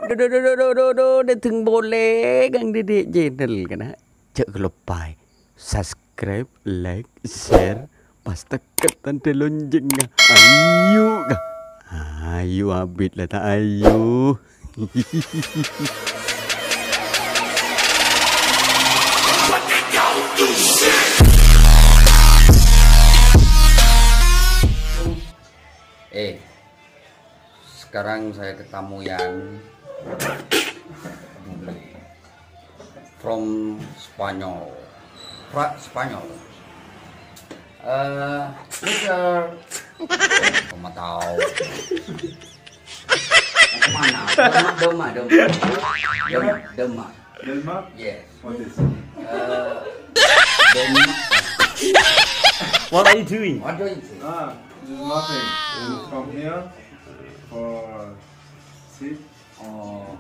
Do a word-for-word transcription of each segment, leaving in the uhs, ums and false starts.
Dhu, dhu, dhu, dhu, dhu, dhu, dhu, dhateng polè kang Dhidhi' Channel, kana'. Jhâ' kaloppaè subscribe, like, share, pas tekket tandhâ lonjhângnga. Ayo, ka. Ayo, abit la ta' ayo. Eh, sekarang saya ketamu Yan from Spanyol. Fra Spanyol. Eh, Mister. Cuma tahu. Mana? Doma, doma, doma. Doma, doma. Delma? Yes. What is? Eh, doma. What are you doing? What do you do? Ah, nothing. Come here for sit. Oh.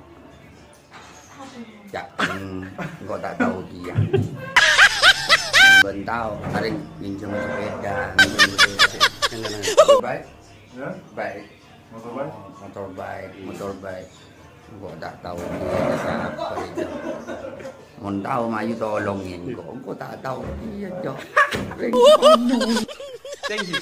Ya, hmm, engko' ta' tao kèya. Bân tao, arèng minjem sepeda, minjem sepeda. Enggak, enggak, enggak. Baik. Ya? Baik. Motorbike? Motorbike, motorbike. Engko' ta' tao kèya sapa itu. Mon tao, mayu tolongin engko'. Engko' ta' tao kèya, Cok. Thank you.